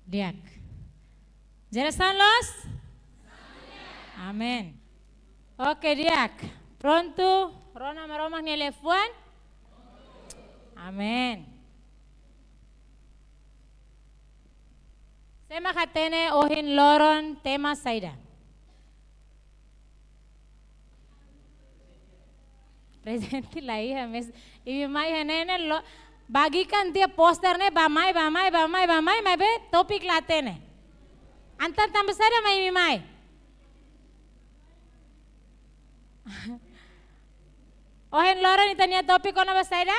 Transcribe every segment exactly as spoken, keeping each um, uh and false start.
Di'ak. Jerasaun loos? Amen. Oke, di'ak. Prontu, rona Maromak nia liafuan? Amen. Sé mak hatene ohin loron tema saida? Prezente la iha, mais imi mai iha ne'e ne'e lo, bagikan tiha poster ne'e, bá mai, bá mai, bá mai, bá mai, maibé tópiku la hatene. Entaun tanba saida mak imi mai? Ohin loron ita-nia tópiku kona-ba saida?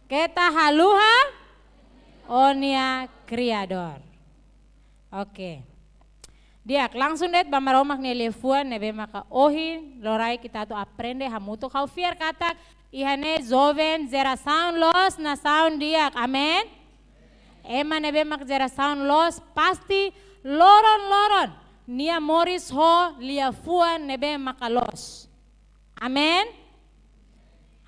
Keta haluha ó-nia Kriadór. Oke. Di'ak, langsung de'it ba Maromak nia liafuan ne'ebé maka ohin loraik ita atu aprende hamutuk. Ha'u fiar katak iha ne'e joven, jerasaun loos, nasaun di'ak. Amen. Ema ne'ebé mak jerasaun loos pasti loron-loron nia moris ho liafuan ne'ebé maka loos. Amen.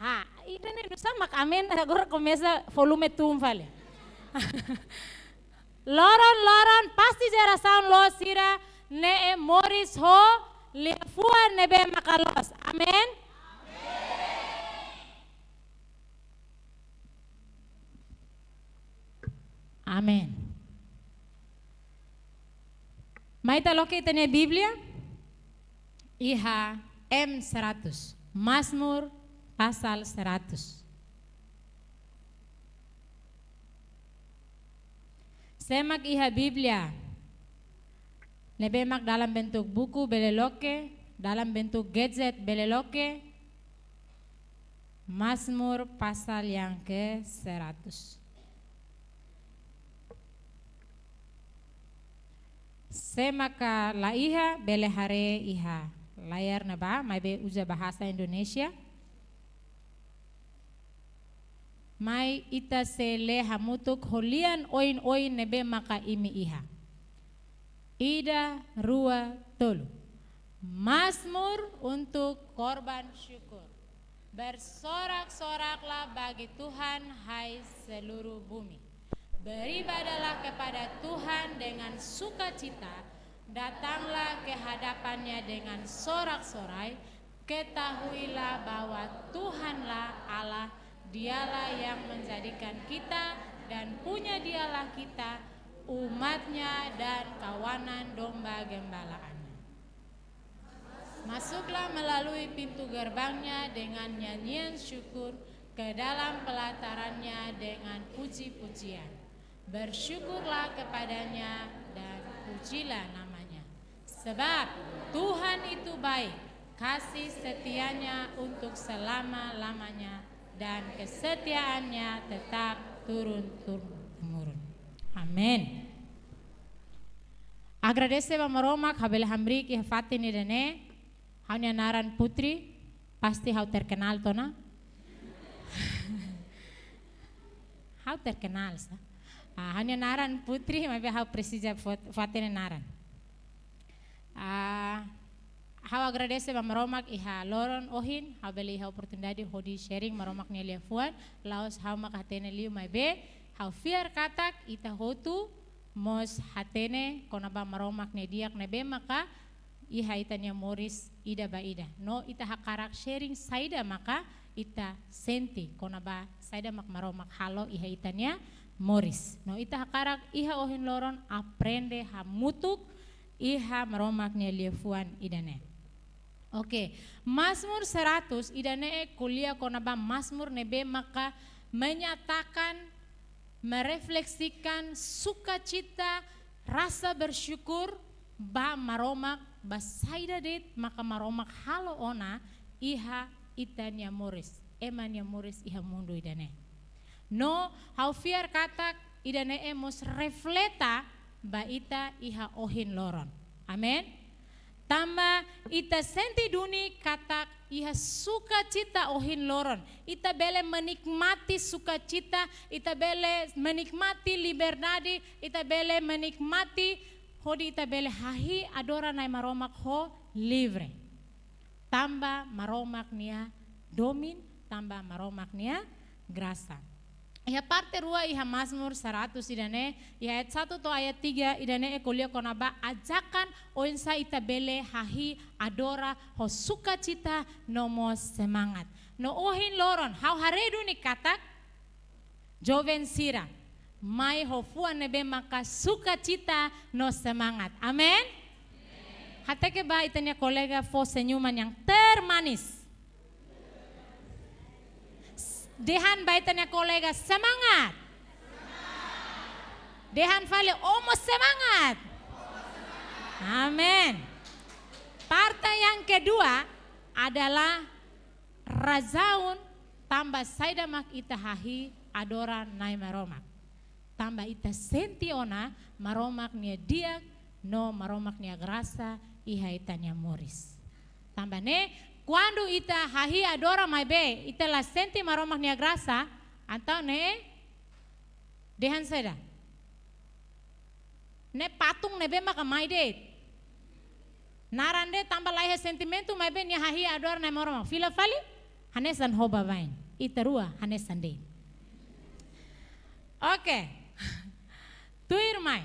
Ha, ida-ne'e nusá mak amen, agora komesa volume tun fali. Loron-loron pasti jerasaun loos sira-ne'e moris ho liafuan ne'ebé maka loos. Amen. Amen. Mai ita loke ita-nia Bíblia iha M seratus, Mazmur pasal seratus. Sé mak iha Bíblia ne'ebé mak dalam bentuk buku bele loke, dalam bentuk gadget bele loke, Mazmur pasal yang ke seratus. Sé maka la iha, bele haree iha layar ne'ebá, maibé uza bahasa Indonesia. Mai ita sei lee hamutuk ho lian oin-oin ne'ebé maka imi iha. Ida, rua, tolu. Mazmur untuk korban syukur. Bersorak-soraklah bagi Tuhan, hai seluruh bumi. Beribadahlah kepada Tuhan dengan sukacita, datanglah ke hadapan-Nya dengan sorak-sorai, ketahuilah bahwa Tuhanlah Allah, Dialah yang menjadikan kita, dan punya Dialah kita, umat-Nya dan kawanan domba gembalaan-Nya. Masuklah melalui pintu gerbang-Nya dengan nyanyian syukur, ke dalam pelataran-Nya dengan puji-pujian. Bersyukurlah kepada-Nya dan pujilah nama-Nya. Sebab Tuhan itu baik, kasih setia-Nya untuk selama-lamanya, dan kesetiaan-Nya tetap turun-temurun. Amin. Agradese ba Maromak, ha'u bele hamriik iha fatin ida-ne'e. Ha'u-nia naran Putri, pasti ha'u terkenal to'o ona? Ha'u terkenal, sá. Ah, ha'u-nia naran Putri, maibé ha'u presiza fot-, fatin nia naran. Ah, ha'u agradese ba Maromak iha loron ohin, ha'u bele iha oportunidade hodi sharing Maromak nia liafuan, la'ós ha'u mak hatene liu maibé, ha'u fiar katak ita hotu mós hatene kona-ba Maromak nia di'ak ne'ebé maka iha ita-nia moris ida ba ida. No ita hakarak sharing saida maka ita sente kona-ba saida mak Maromak halo iha ita-nia moris. No ita hakarak iha ohin loron aprende hamutuk iha Maromak nia liafuan ida-ne'e. Oke, Mazmur seratus ida-ne'e ko'alia kona-ba Mazmur ne'ebé maka menyatakan, merefleksikan sukacita, rasa bersyukur ba Maromak, ba saida de'it maka Maromak halo ona iha ita-nia moris, ema nia moris iha mundu ida-ne'e. No, ha'u fiar katak ida-ne'e mós refleta ba ita iha ohin loron. Amen. Tanba ita sente duni katak iha sukacita ohin loron. Ita bele menikmati sukacita, ita bele menikmati liberdade, ita bele menikmati hodi ita bele hahi'i adora Na'i Maromak ho livre. Tanba Maromak nia domin, tanba Maromak nia grasa. Iha parte rua iha Mazmur seratus ida-ne'e, iha ayat satu to'o ayat tiga ida-ne'e ko'alia kona-ba ajakan oinsá ita bele hahi'i adora ho sukacita no mós semangat. No ohin loron, ha'u haree duni katak, joven sira, mai ho fuan ne'ebé maka sukacita no semangat. Amen? Hateke ba ita-nia kolega fó senyuman yang termanis. Dehan ba ita-nia kolega semangat. Dehan fali, ó mós semangat. Amen. Parte yang kedua adalah razaun tanba saida mak ita hahi'i adora Na'i Maromak. Tanba ita sente ona Maromak nia di'ak no Maromak nia grasa iha ita-nia moris. Tanba ne'e, kuandu ita hahi'i adora maibé ita la sente Maromak nia grasa, entaun ne'e dehan saida? Ne'e patung ne'ebé maka mai de'it. Naran de'it tanba la iha sentimentu maibé nia hahi'i adora Na'i Maromak. Fila fali, hanesan ho baibain. Ita rua hanesan de'it. Oke. Tuirmai.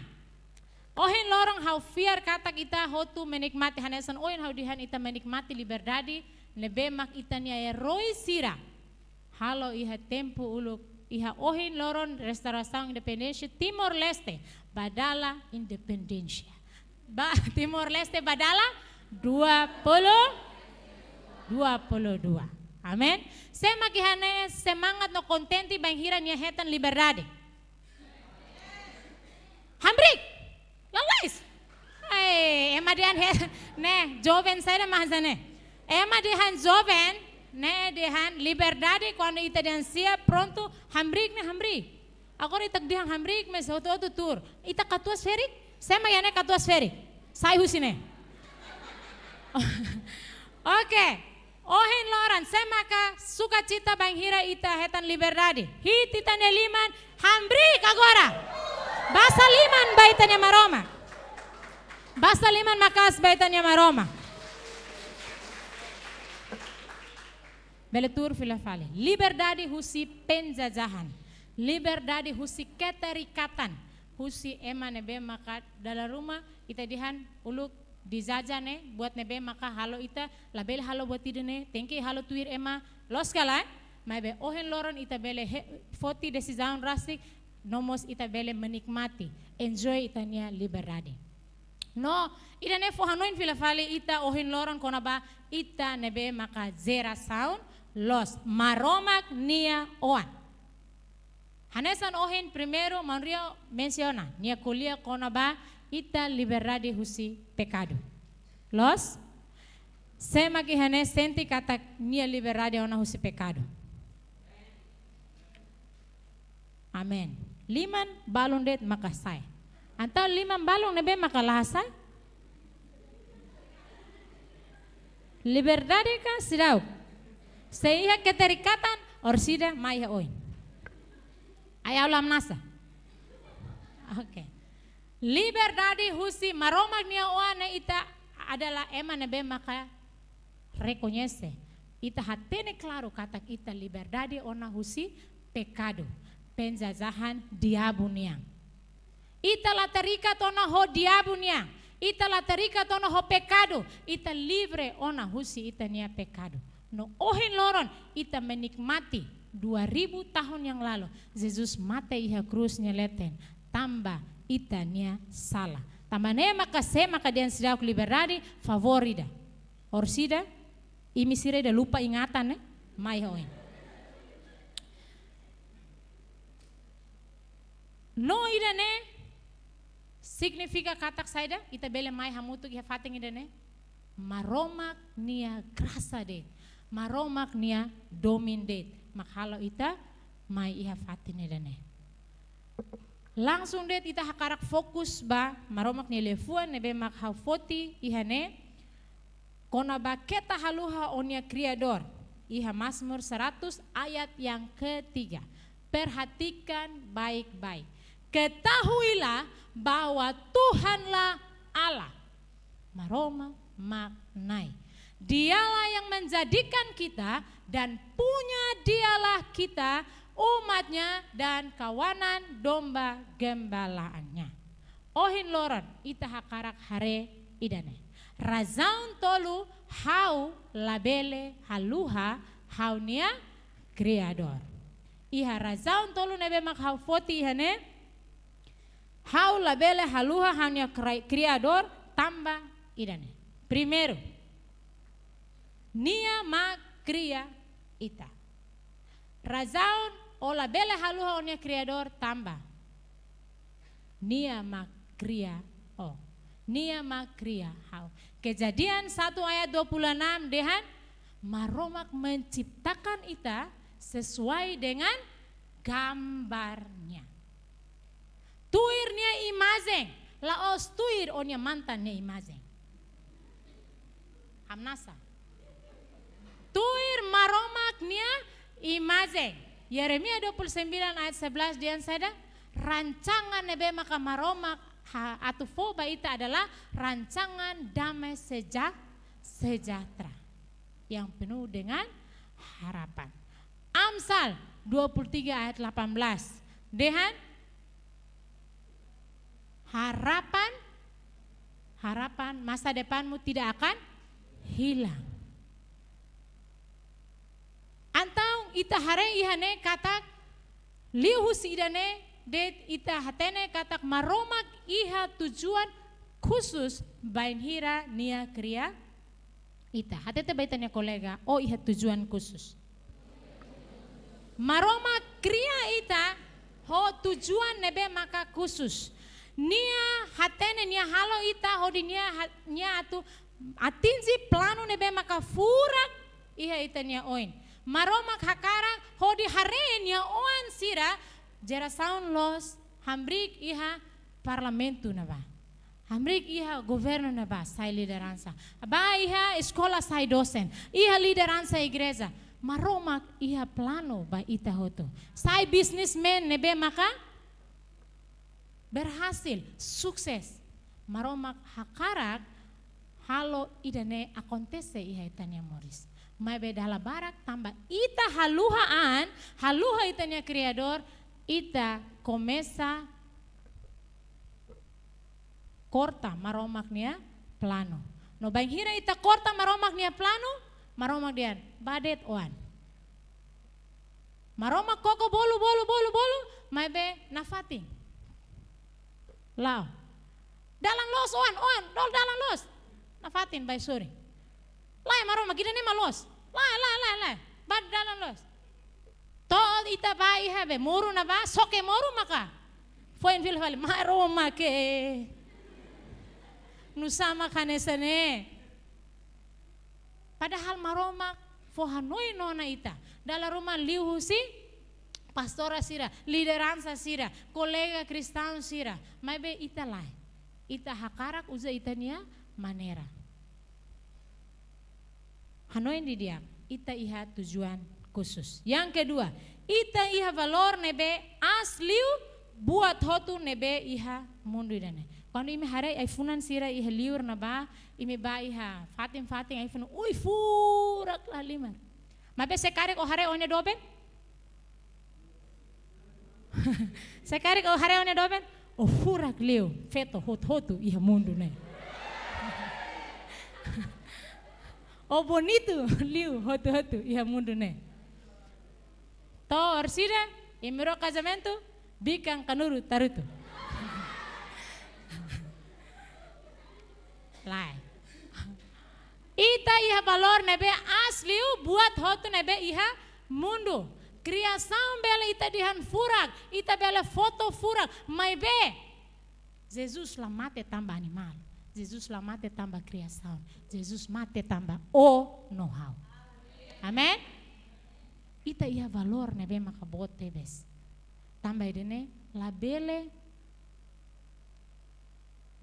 Ohin loron ha'u fiar katak ita hotu menikmati hanesan ohin ha'u dehan ita menikmati liberdade ne'ebé mak ita-nia eroi sira halo iha tempu uluk, iha ohin loron restaurasaun independénsia Timor-Leste ba dala independénsia. Ba, Timor-Leste ba dala dua puluh, dua puluh dua. Amen. Sé mak iha ne'e semangat no kontente bainhira nia hetan liberdade? Hamriik. Lalais. Ai, ema dehan he, ne'e, joven saida mak hanesan ne'e. Ema dehan joven, ne'e dehan liberdade, kuandu ita dehan siap, prontu, hamriik ne'e hamriik. Agora ita dehan hamriik, mais hotu-hotu tuur. Ita katuas ferik, sé mak iha ne'e katuas ferik? Sai husi ne'e. Oke. Ohin loron, sé maka sukacita bainhira ita hetan liberdade? Hi'it ita-nia liman, hamriik agora. Basa liman ba ita-nia Maromak. Basa liman maka'as ba ita-nia Maromak. Bele tuur fila fali. Liberdade husi penjajahan. Liberdade husi keterikatan. Husi ema ne'ebé maka dala ruma ita dehan uluk dijajah ne'e, buat ne'ebé maka halo ita labele halo buat ida-ne'e, tenke halo tuir ema, loos ka lae? Maibé ohin loron ita bele he-, foti desizaun rasik, no mós ita bele menikmati, enjoy ita-nia liberdade. No, ida-ne'e fó hanoin fila fali ita ohin loron kona-ba ita ne'ebé maka jerasaun loos, Maromak nia oan. Hanesan ohin primeiru maun Rio mensiona, nia ko'alia kona-ba ita liberdade husi pekadu. Loos? Sé mak iha ne'e sente katak nia liberdade ona husi pekadu? Amen. Liman balun de'it maka sai. Entaun liman balun ne'ebé maka la hasai? Liberdade ka seidauk? Se iha keterikatan, orsida mai iha oin. Ai ha'u la hamnasa. Oke. Liberdade husi Maromak nia oan ne'e ita adalah ema ne'ebé maka rekoñese. Ita hatene klaru katak ita liberdade ona husi pekadu, penjajahan diabu nian. Ita la terikat ona ho diabu nian. Ita la terikat ona ho pekadu. Ita livre ona husi ita-nia pekadu. No ohin loron ita menikmati dua ribu tahun yang lalu. Jesus mate iha krús nia leten. Tanba ita-nia sala. Tanba ne'e maka sé maka dehan seidauk liberdade, favór ida. Orsida, imi sira ida lupa ingatan ne'e, mai iha oin. No ida-ne'e signifika katak saida, ita bele mai hamutuk iha fatin ida-ne'e? Maromak nia grasa de'it, Maromak nia domin de'it, mak halo ita mai iha fatin ida-ne'e. Langsung de'it ita hakarak fokus ba Maromak nia liafuan ne'ebé mak ha'u foti iha ne'e, kona-ba keta haluha ó-nia Kriadór. Iha Mazmur seratus ayat yang ketiga. Perhatikan baik-baik. Ketahuilah bahwa Tuhanlah Allah. Maromak mak Na'i. Dialah yang menjadikan kita dan punya Dialah kita umat-Nya dan kawanan domba gembala-Nya. Ohin loron ita hakarak haree ida-ne'e. Razaun tolu ha'u labele haluha ha'u-nia Kriadór. Iha razaun tolu ne'ebé mak ha'u foti iha ne'e, ha'u labele haluha ha'u-nia Kri-, Kriadór tanba ida-ne'e. Primeiru, Nia mak kria ita. Razaun ó labele haluha ó-nia Kriadór tanba Nia mak kria ó. Nia mak kria ha'u. Kejadian satu ayat dua puluh enam dehan, Maromak menciptakan ita sesuai dengan gambar-Nia. Tuir Nia imajen, la'ós tuir ó-nia mantan nia imajen. Hamnasa. Tuir Maromak nia imajen. Yeremias dua puluh sembilan ayat sebelas dehan saida, rancangan ne'ebé maka Maromak ha-, atu fó ba ita adalah rancangan damai seja-, sejahtera yang penuh dengan harapan. Amsal dua puluh tiga ayat delapan belas. Dehan, harapan, harapan masa depanmu tidak akan hilang. Entaun ita haree iha ne'e katak liuhusi ida-ne'e de'it ita hatene katak Maromak iha tujuan khusus bainhira Nia kria ita. Hatete ba ita-nia kolega, ó iha tujuan khusus. Maromak kria ita ho tujuan ne'ebé maka khusus. Nia hatene, Nia halo ita hodi Nia ha-, Nia atu atinji planu ne'ebé maka furak iha ita-nia oin. Maromak hakarak hodi haree Nia oan sira jerasaun loos hamriik iha parlamentu ne'ebá. Hamriik iha governu ne'ebá sai lideransa. Bá iha eskola sai dosen. Iha lideransa igreja. Maromak iha planu ba ita hotu. Sai businessman ne'ebé maka berhasil, sukses. Maromak hakarak halo ida-ne'e akontese iha ita-nia moris. Maibé dala barak tanba ita haluha an, haluha ita-nia Kriadór, ita komesa korta Maromak nia planu. No bainhira ita korta Maromak nia planu, Maromak dehan, bá de'it oan. Maromak koko bolu, bolu, bolu, bolu, maibé nafatin. La'o. Dalan loos oan, oan, dol dalan loos. Nafatin, bá sorin. Lae Maromak, ida-ne'e mak loos. Lae, lae, lae, lae. Bá dalan loos. To'o ita bá iha be moru ne'ebá, soke moru maka foin fila fali, Maromak e. Nusá mak hanesan ne'e. Padahal Maromak fó hanoin ona ita. Dala ruma liuhusi pastora sira, lideransa sira, kolega kristaun sira. Maibé ita lae. Ita hakarak uza ita-nia maneira. Hanoin didi'ak, ita iha tujuan khusus. Yang kedua, ita iha valór ne'ebé aas liu buat hotu ne'ebé iha mundu ida-ne'e. Kuandu imi haree ai-funan sira iha liur ne'ebá, imi bá iha fatin-fatin ai-funan, ui furak lahalimar. Maibé se karik ó haree ó-nia doben, se karik ó haree ó-nia doben, ó furak liu, feto hotu-hotu iha mundu ne'e. Ó bonitu liu hotu-hotu iha mundu ne'e. To'o orsida, imi ró kazamentu, bikan kanuru tarutu. Lae. Ita iha valór ne'ebé aas liu buat hotu ne'ebé iha mundu. Kriasaun bele ita dehan furak, ita bele foto furak, maibé Jesus la mate tanba animál. Jesus la mate tanba kriasaun. Jesus mate tanba ó no ha'u. Amen? Ita iha valór ne'ebé maka boot tebes. Tanba ida-ne'e labele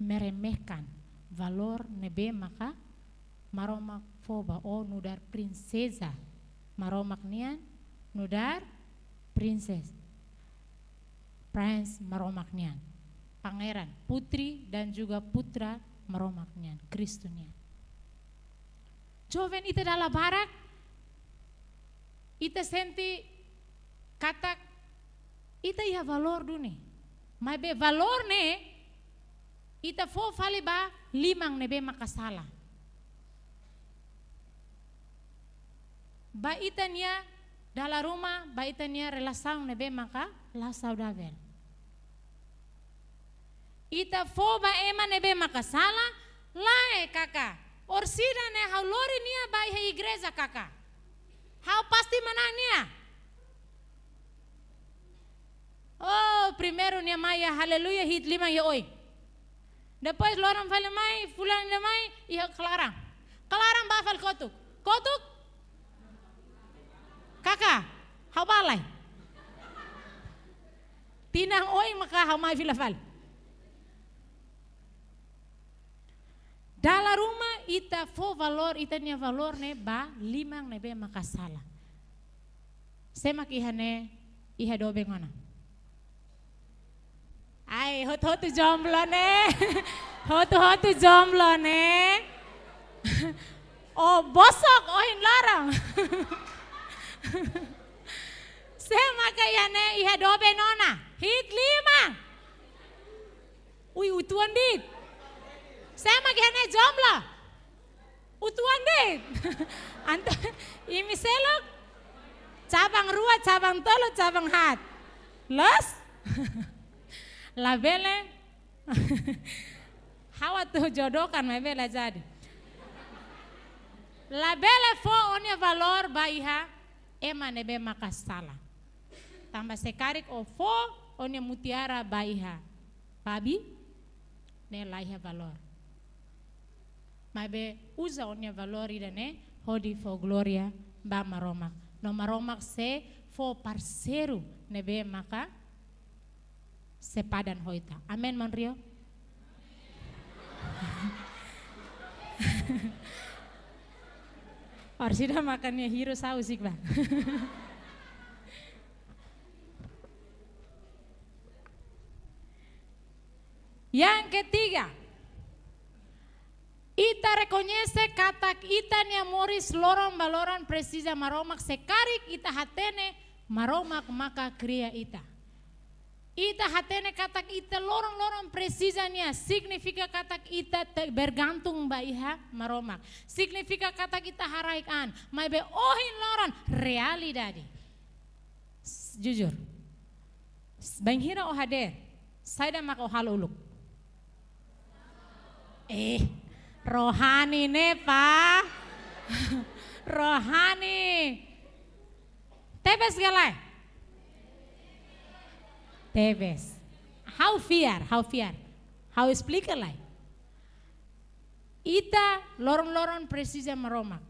meremehkan valór ne'ebé maka Maromak fó ba ó nu'udar prinseza Maromak nian, nu'udar princess, prince Maromak nian, pangeran, putri dan juga putra Maromak nian, Kristu nian. Joven, ita dala barak ita sente katak Ita iha valór duni. Maibé valór ne'e, ita fó fali ba liman ne'ebé maka sala. Ba ita-nia dala ruma, ba ita-nia relasaun ne'ebé maka la saudavel. Ita fó ba ema ne'ebé maka sala, lae kaka. Orsida ne'e ha'u lori nia ba iha igreja kaka. Ha'u pasti manán nia. Oh, primeiru nia mai iha haleluya, hi'it liman iha oin. Depois loron fali mai, fulan ida mai, iha klaran. Klaran bá fali kotuk. Kotuk. Kaka, ha'u bá lai. Tinan oin maka ha'u mai fila fali. Dala ruma ita fó valór, ita-nia valór ne'e ba liman ne'ebé maka sala. Sé mak iha ne'e, iha doben ona. Ai, hotu-hotu jomblo ne'e. Hotu-hotu jomblo ne'e. Oh, bosok, ohin loron. Sé maka iha ne'e, iha doben ona. Hi'it liman. Ui, uitoan de'it. Sé mak iha ne'e jomblo. Uitoan de'it. Entaun, imi seluk. Cabang rua, cabang tolu, cabang haat. Loos? Labele. Ha'u atu jodohkan, maibé la jadi. Labele fó ó-nia valór ba iha ema ne'ebé maka sala. Tanba se karik ó fó ó-nia mutiara ba iha babi, ne'e la iha valór. Maibé uza ó-nia valór ida-ne'e hodi fó glória ba Maromak. No Maromak sei fó parseiru ne'ebé maka sepadan ho ita. Amen, maun Rio? Orsida maka nia hirus ha'u husik bá. Yang ketiga, ita rekoñese katak ita-nia moris loron ba loron presiza Maromak, se karik ita hatene Maromak maka kria ita. Ita hatene katak ita loron-loron presiza nia, signifika katak ita te-, bergantung ba iha Maromak. Signifika katak ita haraik an, maibé ohin loron realidade. S-, jujur. S-, bainhira ó hadeer, saida mak ó halo uluk? Eh, rohani ne'e, pá. Rohani. Tebes ka lae? Tebes. Ha'u fiar, ha'u fiar. Ha'u esplika lai. Ita loron-loron presiza Maromak.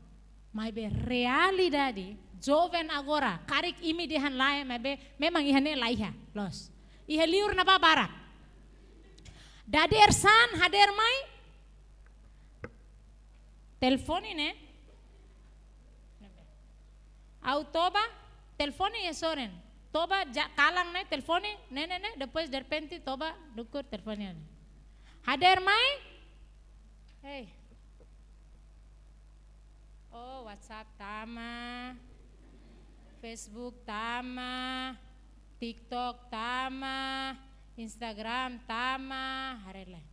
Maibé realidade, joven agora, karik imi dehan lae, maibé memang iha ne'e la iha, loos. Iha liur ne'ebá barak. Dadeer-saan hadeer mai, telefone ne'e. Ha'u toba, telefone iha sorin. Toba ja-, kalan ne'e, telefone ne'e, ne'e, ne'e, depois derrepente toba dukur telefone ne'e. Hadeer mai. Hei. Oh, WhatsApp tama. Facebook tama. TikTok tama. Instagram tama. Haree lai.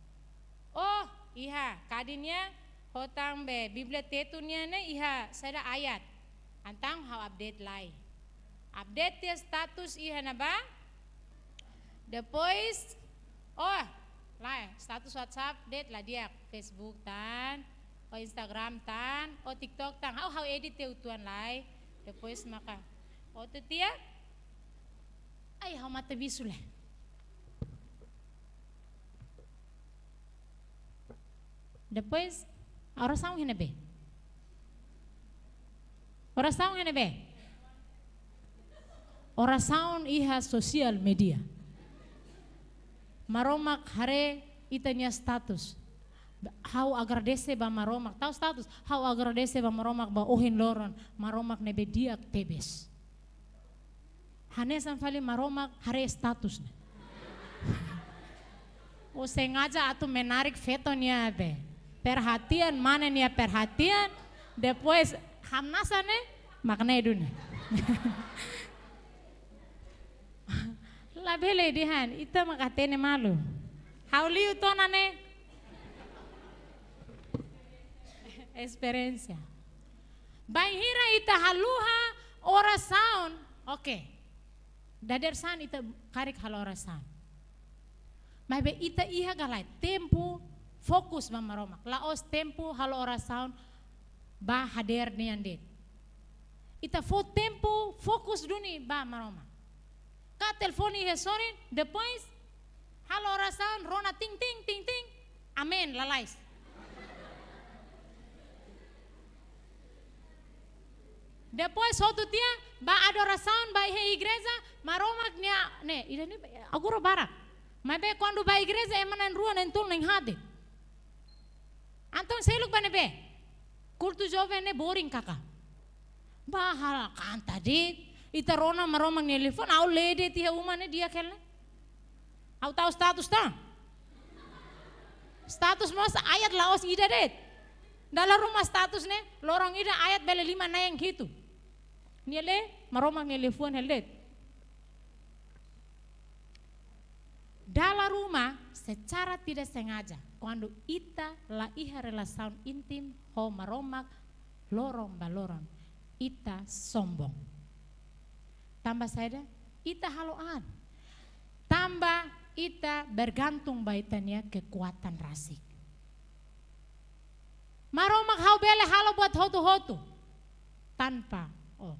Oh, iha, kadi nia, hotu tan be, Bíblia Tetun nian ne'e iha saida ayat. Entaun ha'u update lai. Update tiha status iha ne'ebá. Depois, oh, lae, status WhatsApp de'it la di'ak, Facebook tan, oh, Instagram tan, oh, TikTok tan. Ha'u, ha'u edit tiha uitoan lai. Depois maka, oh, tu tiha. Ai, ha'u mate bisu lai. Depois, orasaun iha ne'ebé? Orasaun iha ne'ebé? Orasaun iha sosial media. Maromak haree ita-nia status. Ha'u agradese ba Maromak. Tau status, ha'u agradese ba Maromak ba ohin loron. Maromak ne'ebé di'ak tebes. Hanesan fali Maromak haree status ne'e. Ó sengaja atu menarik feto nia be, perhatian, mane nia perhatian, depois hamnasa ne'e, mak ne'e duni. Labele dehan, ita mak hatene malu. Ha'u liu tiha ona ne'e. Esperiénsia. Bainhira ita haluha orasaun, oke. Dadeer-saan ita karik halo orasaun. Maibé ita iha ka lae tempu fokus ba Maromak. La'ós tempu halo orasaun ba hadeer nian de'it. Ita fó tempu fokus duni ba Maromak. Ka telefone iha sorin, depois halo orasaun, rona ting, ting, ting, ting. Amen, lalais. Depois hotu tiha, ba adorasaun, ba iha igreja, Maromak nia, ne'e, ida-ne'e, agora barak. Maibé kuandu ba igreja, ema na'in-rua, na'in-tolu, na'in-haat de'it. Entaun seluk ba ne'ebé? Kultu joven ne'e boring kaka. Ba halo kanta de'it, ita rona Maromak nia liafuan, ha'u lee de'it iha uma ne'e di'ak hela ne'e. Ha'u tau status tan. Status mós ayat la'ós ida de'it. Dala ruma status ne'e, loron ida ayat bele lima na'in hitu. Nia lee, Maromak nia liafuan hela de'it. Dala ruma, secara tidak sengaja, kuandu ita la iha relasaun íntimu ho Maromak loron ba loron, ita sombong. Tanba saida, ita halo an. Tanba ita bergantung ba ita-nia kekuatan rasik. Maromak, ha'u bele halo buat hotu-hotu tanpa ó.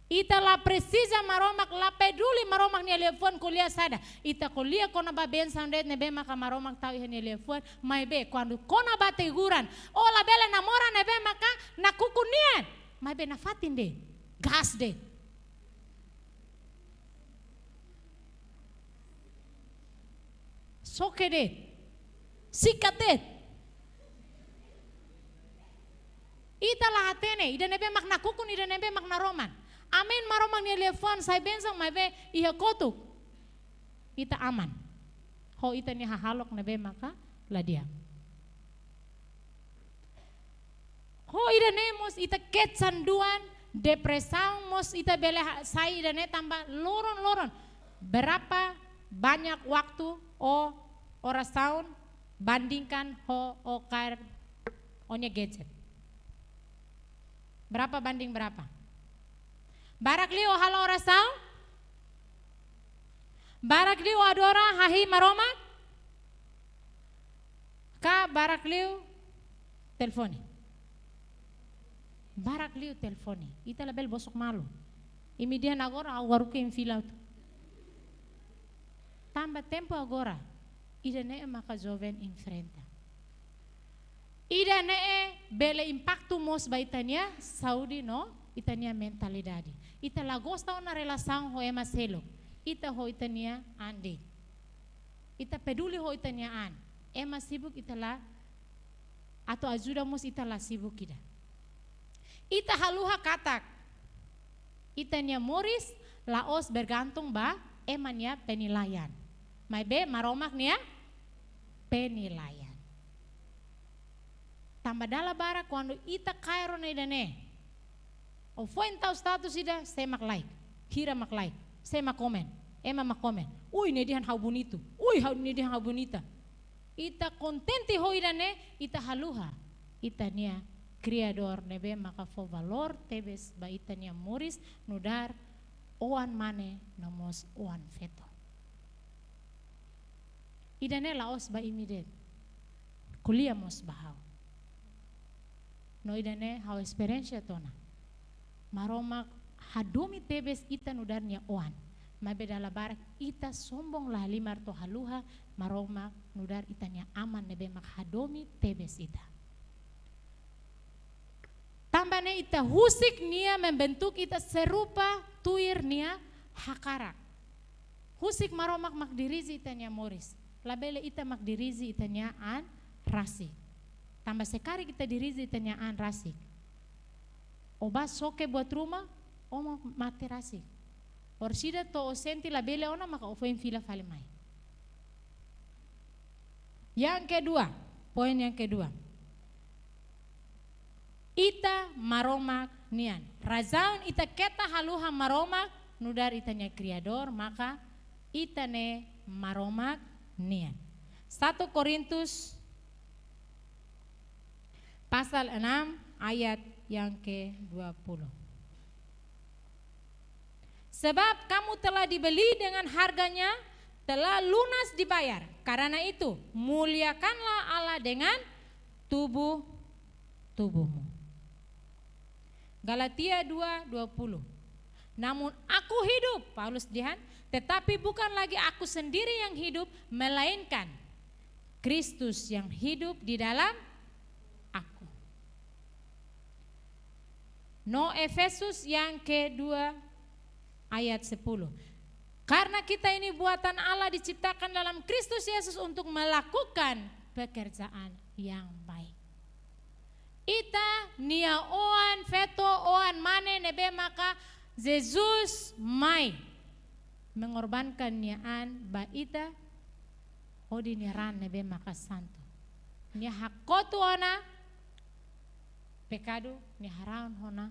Ita la presiza Maromak, la peduli Maromak nia liafuan ko'alia saida. Ita ko'alia kona-ba bensaun de'it ne'ebé maka Maromak tau iha nia liafuan. Maibé kuandu kona-ba teguran, ó labele namora ne'ebé maka nakukun nian. Maibé nafatin de'it. Gas de'it. Soke de'it. Sikat de'it. Ita la hatene, ida ne'ebé mak nakukun, ida ne'ebé mak naroman. Amen, Maromak nia liafuan sai bensaun, maibé iha kotuk ita aman. Ho ita-nia hahalok ne'ebé maka la di'ak. Ho ida-ne'e mós ita kecanduan, depresaun mós ita bele ha-, sai ida-ne'e tanba loron-loron. Berapa banyak waktu ó orasaun bandingkan ho ó kaer ó-nia gadget? Berapa banding berapa? Barak liu ó halo orasaun? Barak liu ó adora hahi'i Maromak? Ka barak liu telefone? Barak liu telefone. Ita labele bosok malu. Imi dehan agora ha'u haruka iha fila hotu. Tanba tempu agora, ida-ne'e maka joven enfrenta. Ida-ne'e bele impaktu mós ba ita-nia saúde no ita-nia mentalidade. Ita la gosta ona relasaun ho ema seluk. Ita ho ita-nia an de'it. Ita peduli ho ita-nia an. Ema sibuk ita la, atu ajuda mós ita la sibuk ida. Ita haluha katak ita-nia moris la'ós bergantung ba ema nia penilaian. Maibé Maromak nia penilaian. Tanba dala barak kuandu ita kaer ona ida-ne'e. Ó foin tau status ida, sé mak like, hira mak like, sé mak komen, ema mak komen. Ui, nia dehan ha'u bonitu. Ui, ha'u, nia dehan ha'u bonita. Ita kontente ho ida-ne'e, ita haluha ita-nia Kriadór ne'ebé maka fó valór tebes ba ita-nia moris, nu'udar oan mane no mós oan feto. Ida-ne'e la'ós ba imi de'it. Ko'alia mós ba ha'u. No ida-ne'e ha'u esperiénsia tiha ona. Maromak hadomi tebes ita nu'udar nia oan. Maibé dala barak ita sombong la halimar to'o haluha Maromak nu'udar ita-nia aman ne'ebé mak hadomi tebes ita. Tanba ne'e ita husik nia membentuk ita serupa tuir nia hakarak. Husik Maromak mak dirije ita-nia moris. Labele ita mak dirije ita-nia an rasik. Tanba se karik ita dirije ita-nia an rasik, ó bá soke buat ruma, ó mak mate rasik. Orsida to'o ó sente labele ona maka ó foin fila fali mai. Yang kedua, poin yang kedua. Ita Maromak nian. Razaun ita keta haluha Maromak nu'udar ita-nia Kriadór, maka ita-nia Maromak nian. Satu Korintus pasal enam ayat yang kedua puluh. Sebab kamu telah dibeli dengan harganya, telah lunas dibayar. Karena itu, muliakanlah Allah dengan tubuh-tubuhmu. Galatia dua dua puluh. Namun aku hidup, Paulus dehan, tetapi bukan lagi aku sendiri yang hidup, melainkan Kristus yang hidup di dalam aku. No Efesus yang kedua ayat sepuluh. Karena kita ini buatan Allah diciptakan dalam Kristus Yesus untuk melakukan pekerjaan yang baik. Ita-nia oan feto, oan mane ne'ebé maka Jesus mai mengorbankan nia an ba ita hodi nia raan ne'ebé maka santu. Nia hakotu ona pekadu, nia haraun ona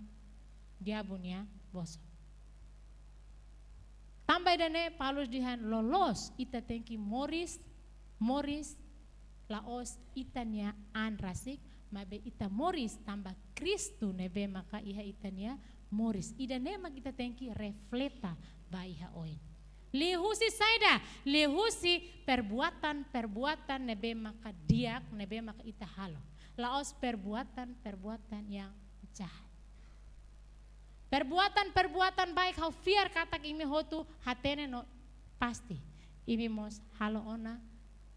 diabu nia bosok. Tanba ida-ne'e Paulus dehan loloos ita tenke moris, moris la'ós ita-nia an rasik, maibé ita moris tanba Kristu ne'ebé maka iha ita-nia moris. Ida-ne'e mak ita tenke refleta ba iha oin. Liuhusi saida, liuhusi perbuatan-perbuatan ne'ebé maka di'ak, ne'ebé maka ita halo. La'ós perbuatan-perbuatan yang jahat. Perbuatan-perbuatan baik ha'u fiar katak imi hotu hatene no pasti imi mós halo ona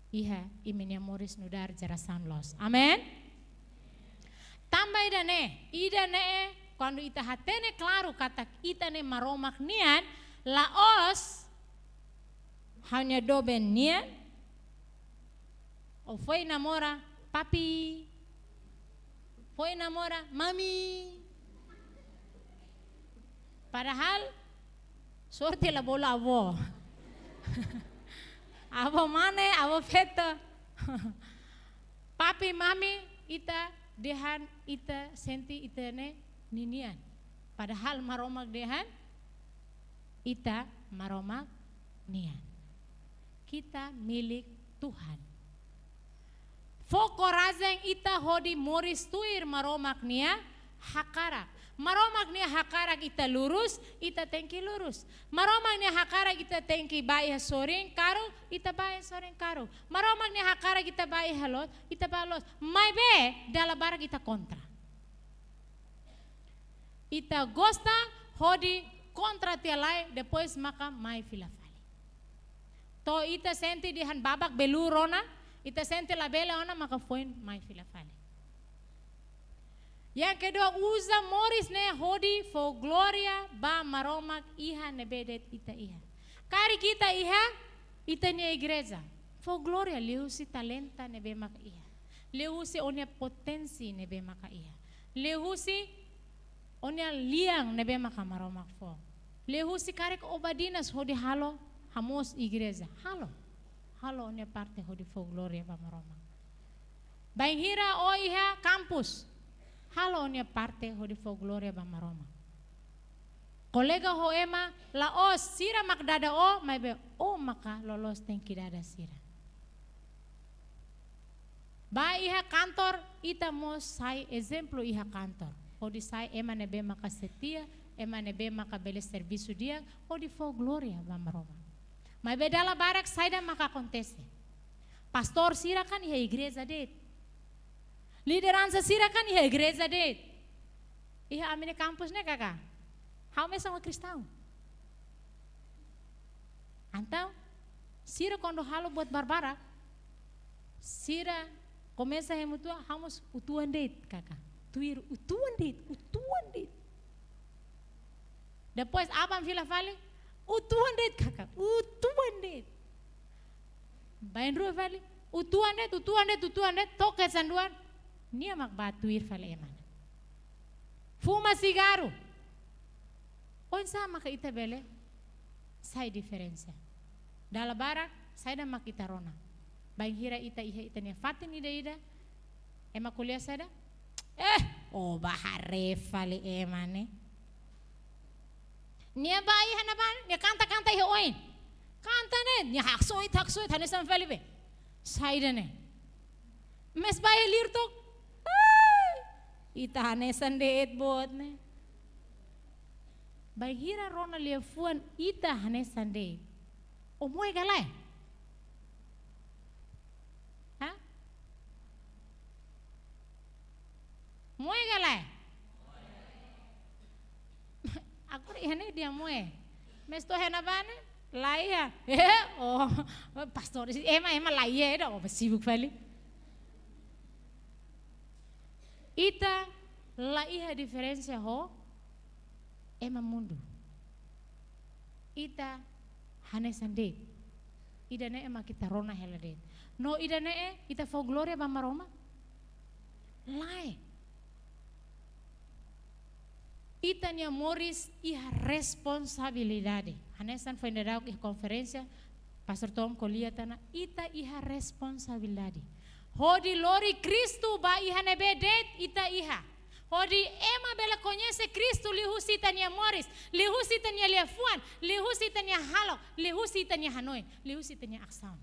iha imi-nia moris nu'udar jerasaun loos. Amen. Tanba ida-ne'e, ida-ne'e, kuandu ita hatene klaru katak ita ne'e Maromak nian, la'ós ha'u-nia doben nian, ou foin namora papi, foin namora mami. Padahal sorte la bolu avó. Avó mane, avó feto. Papi, mami, ita dehan, ita sente ita ne'e ninian. Padahal Maromak dehan ita Maromak nian. Kita milik Tuhan. Fó korajen ita hodi moris tuir Maromak nia hakarak. Maromak nia hakarak ita lurus, ita tenke lurus. Maromak nia hakarak ita tenke bá iha sorin karuk, ita bá iha sorin karuk. Maromak nia hakarak ita bá iha loos, ita bá loos. Maibé dala barak ita kontra. Ita gosta hodi kontra tiha lai, depois maka mai fila fali. To'o ita sente dehan babak belur ona, ita sente labele ona, maka foin mai fila fali. Yang kedua, uza moris ne'e hodi fó glória ba Maromak iha ne'ebé de'it ita iha. Karik ita iha ita-nia igreja, fó glória liuhusi talenta ne'ebé maka iha, liuhusi ó-nia potensi ne'ebé maka iha, liuhusi ó-nia lian ne'ebé maka Maromak fó, liuhusi karik ó badinas hodi halo, hamoos igreja, halo. Halo ó-nia parte hodi fó glória ba Maromak. Bainhira ó iha kampus, halo ó-nia parte hodi fó glória ba Maromak. Kolega ho ema, la'ós sira mak dada ó, maibé ó maka loloos tenke dada sira. Bá iha kantor, ita mós sai ezemplu iha kantor. Hodi sai ema ne'ebé maka setia, ema ne'ebé maka bele servisu di'ak, hodi fó glória ba Maromak. Maibé dala barak saida maka akontese. Pastór sira kan iha igreja de'it. Lideransa sira kan iha igreja de'it. Iha ami-nia kampus ne'e, kaka. Ha'u mesak mak kristaun. Entaun, sira kuandu halo buat barbarak, sira komesa hemu uitoan, ha'u mós uitoan de'it, kaka. Tuir uitoan de'it, uitoan de'it. Depois aban fila fali, uitoan de'it, kaka, uitoan de'it. Bainrua fali, uitoan de'it, uitoan de'it, uitoan de'it, to'o kesanduan, nia mak bá tuir fali ema ne'e. Fuma sigarru. Oinsá maka ita bele sai diferensa? Dala barak, saida mak ita rona? Bainhira ita iha ita-nia fatin ida-ida, ema ko'alia saida? Eh, ó bá haree fali ema ne'e. Nia bá iha ne'ebá, nia kanta-kanta iha oin. Kanta ne'e, nia haksoit, haksoit, hanesan fali be. Saida ne'e. Mais ba iha liur took. Ai, ita hanesan de'it boot ne'e. Bainhira rona liafuan ita hanesan de'it. O moe ka lae? Ha? Moe ka lae? Agora iha ne'e dehan moe. Mais to'o iha ne'ebá ne'e, laiha. Eh, oh, pastór, ema, ema laiha, ida, oh, sibuk fali. Ita laiha diferensa ho ema mundu. Ita hanesan de'it. Ida-ne'e mak ita rona hela de'it. No ida-ne'e, ita fó glória ba Maromak? Lae. Ita-nia moris iha responsabilidade. Hanesan foin daudauk iha konferénsia, Pastór Tom ko'alia tiha ona, ita iha responsabilidade hodi lori Kristu ba iha ne'ebé de'it ita iha. Hodi ema bele koñese Kristu liuhusi ita-nia moris, liuhusi ita-nia liafuan, liuhusi ita-nia hahalok, liuhusi ita-nia hanoin, liuhusi ita-nia asaun.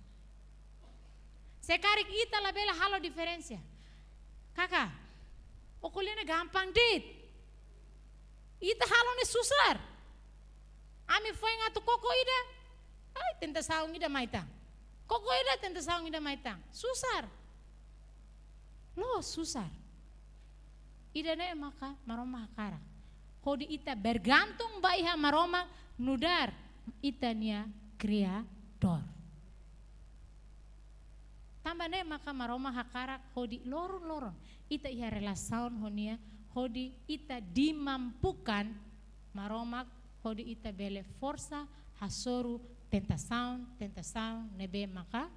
Se karik ita labele halo diferensa. Kaka, o ko'alia ne'e gampang de'it. Ita halo ne'e susar. Ami foin atu koko ida, ai, tentasaun ida mai tan. Koko ida, tentasaun ida mai tan. Susar. Loos, susar. Ida-ne'e maka Maromak hakarak. Hodi ita bergantung ba iha Maromak nu'udar ita-nia Kriadór. Tanba ne'e maka Maromak hakarak hodi loron-loron ita iha relasaun ho Nia, hodi ita dimampukan Maromak, hodi ita bele forsa hasoru tentasaun, tentasaun ne'ebé maka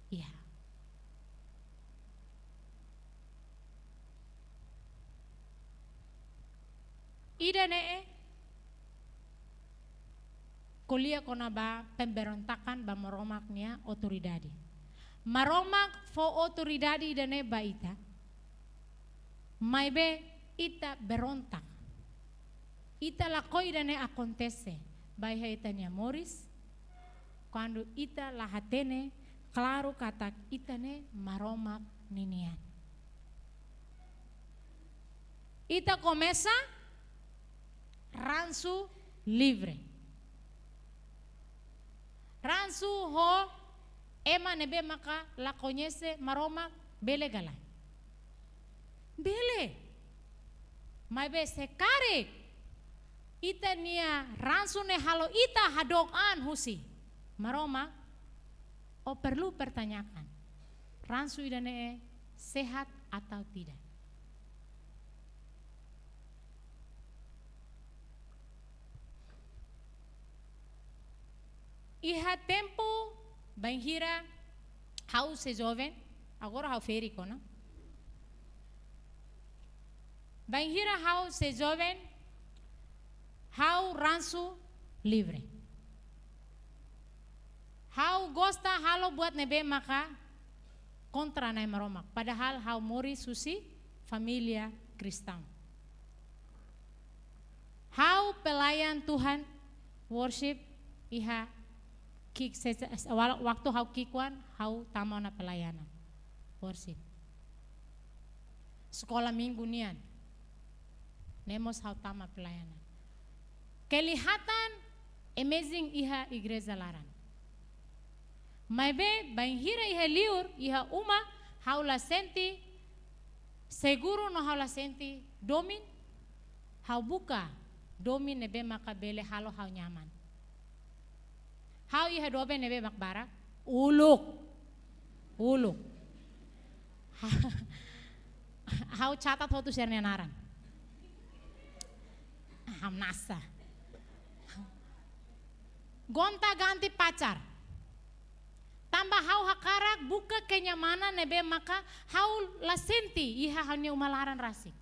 iha. Ida-ne'e ko'alia kona-ba pemberontakan ba Maromak nia autoridade. Maromak fó autoridade ida-ne'e ba ita. Maibé ita berontak. Ita lakohi ida-ne'e akontese ba iha ita-nia moris, kuandu ita la hatene klaru katak ita ne'e Maromak ninian. Ita komesa ransu livre. Ransu ho ema ne'ebé maka la koñese Maromak, bele ka lae? Bele. Maibé se karik ita-nia ransu ne'e halo ita hadook an husi Maromak, o perlu pertanyakan, ransu ida-ne'e sehat atau tidak? Iha tempu bainhira ha'u sei joven, agora ha'u ferik ona. Bainhira ha'u sei joven, ha'u ransu livre. Ha'u gosta halo buat ne'ebé maka kontra Nai Maromak. Padahal ha'u moris husi família kristaun. Ha'u pelayan Tuhan, worship iha ki'ik se-, se-, wala-, waktu ha'u ki'ik-oan, ha'u tama ona pelayanan worship. Sekolah minggu nian, ne'e mós ha'u tama pelayanan. Kelihatan amazing iha igreja laran. Maibé, bainhira iha liur, iha uma, ha'u la sente seguru no ha'u la sente domin, ha'u buka domin ne'ebé maka bele halo ha'u nyaman. Ha'u iha doben ne'ebé mak barak, uluk. Uluk. Ha'u catat hotu sira-nia naran. Hamnasa. Gonta-ganti pacar. Tanba ha'u hakarak buka kenyamanan ne'ebé maka ha'u la sente iha ha'u-nia uma laran rasik.